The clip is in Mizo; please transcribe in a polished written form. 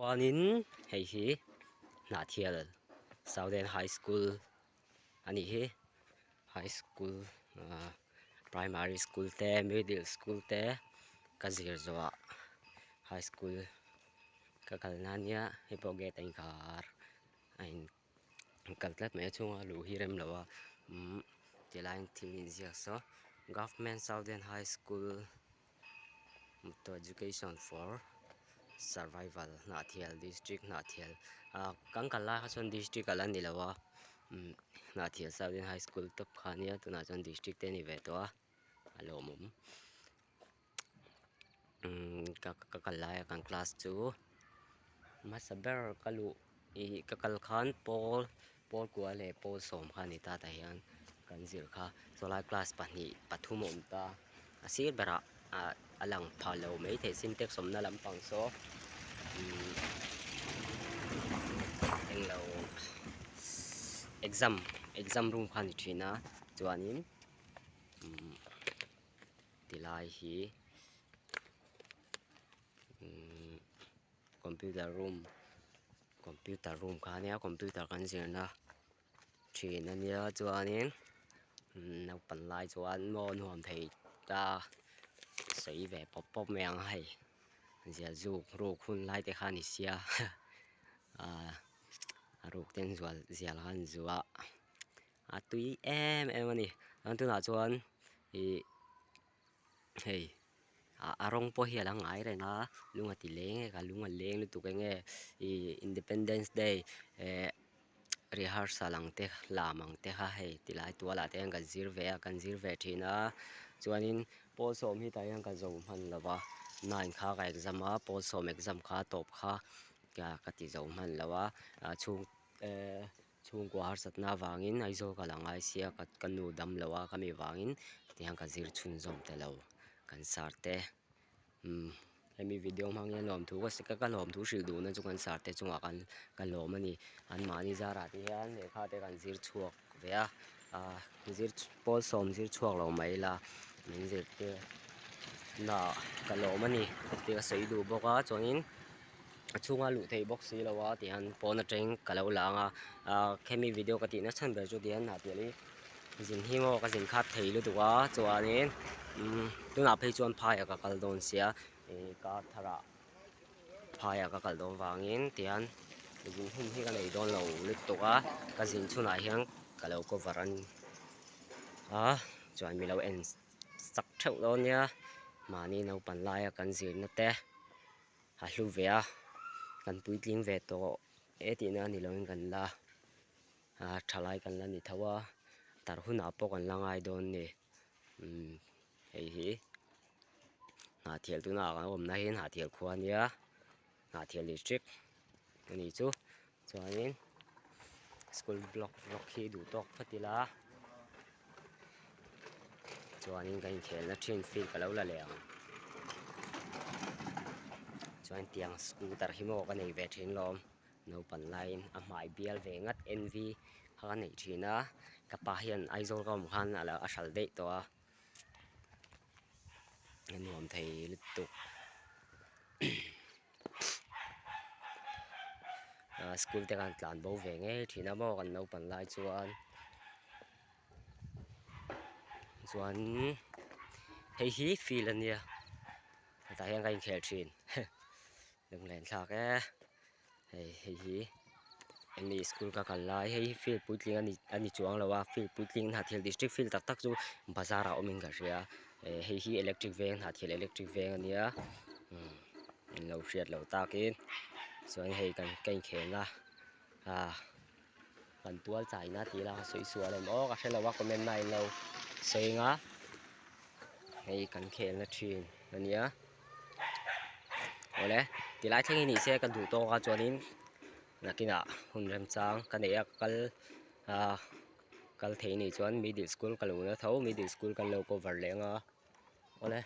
Chuanin hei hi Hnahthial Southern High School a nih hi high school ahh primary school te middle school te ka zir zawhah high school ka kalna ania hei pawh gate a inkhar a in kal tlat mai a chhunga luh hi rem lo a umm tilaiin thil inziak saw government southern high school motto education for survival Hnahthial district Hnahthial ah kan kal lai kha chuan district a la ni lo a umm Hnahthial southern high school tawp kha ania tunah chuan district te a ni ve tawh a a lawmawm umm ka ka kal laia kan class chu hmasa ber ka luh ih ka kal khan pawl pawl kua leh pawl sawm kha a ni ta tah hian kan zir kha chulai class pahnih pathum a awm ta a sir berah ah a lang pha lo maithei sintex awmna lampang saw umm englo exam exam room kha a ni thin a chuanin umm. Ti lai hi umm computer room computer room kha ania computer kan zirna thin ania chuanin naupang lai chuan maw nuam thei ta sawi ve pawp pawp mai ang hei ziah zuk ruk hun lai te kha a ni sia ah a ruk ten zual zial kha an zu a. A tui em em a ni chuan tunah chuan ih hei ah a rawng pawh hi a la ngai reng a lung a ti leng e ka lung a leng lutuk eng nge ih independence day eh rehearsal ang te lam ang te kha hei ti lai tual ah te hian kan zir ve a kan zir ve thin a chuanin pawl sawm hi tah hian ka zo hman lo va nine kha ka exam a pawl sawm exam kha tawp kha ka ti zo hman lo a ah chhung eh. Chhungkua harsatna avangin Aizawl ka la ngai sia ka ka nu dam lo a ka mi vangin tihian ka zir chhunzawm ta lo kan sar te umm hemi video hmang hian lawmthu ka ka ka lawmthu hrilh duhna chu kan sar te chungah khan ka lawm a ni anmahni zarah te hian lehkha te kan zir chhuak ve a ah zir pawl sawm zir chhuak lo mai ila min zirtir naah ka lawm a ni tih ka sawi duh bawk a chuanin. A chhunga luh theih bawk si lo a tihian pawn atangin ka lo lang a ah khemi video ka tihna chhan ber chu tihian hnah piah hi zin hi maw ka zin khat thei lutuk a chuanin umm tunah phei chuan phaiah ka kal dawn sia ih kar tharah phaiah ka kal dawn vangin tihian zin hun hi ka nei dawn lo lutuk a ka zin chhunah hian ka lo cover a ni a chuan mi lo en chak theuh dawn nia mahni naupang laia kan zirna te. A hlu ve a kan puitling ve tawh e tihna a ni loin kan la ah thalai kan la ni tho a tar hunah pawh kan la ngai dawn a ni umm hei hi Hnahthial tuna kan awmna hi Hnahthial khua a nia Hnahthial district a nih chu chuanin school block block hi duh tawk phawt ila chuanin kan inkhelna thin field ka lo la leh ang chuan tiang scooter hi maw ka nei ve thin lawm naupang laiin a hmai bial ve ngat N V kha ka neih thin a ka pa hian Aizawl ka awm khan a lo a hralh daih tawh a a nuam thei lutuk. Ah school te khan tlan bo ve ngei thin a maw kan naupang lai chuan chuan hei hi field a nia hetah hian ka inkhel thin lunglen thlak e hei hei hi enge school ka kal lai hei hi field puitling a ni a ni chuang lo a field puitling hnahthial district field tak tak chu bazar ah awmin ka hria eh hei hi electric veng hnahthial electric veng a nia umm in lo hriat loh takin chuan hei kan ka inkhelna ah kan tual chaina tih ila ka sawi sual em aw ka hrelo a comment na in lo sawi ang a hei kan khelna thin a nia awle tilai thleng hi ni se ka duh tawk a chuanin nakinah hun remchang ka neih a ka kal ah kal theih a nih chuan middle school ka lo la tho middle school kan lo cover leh ang a awle.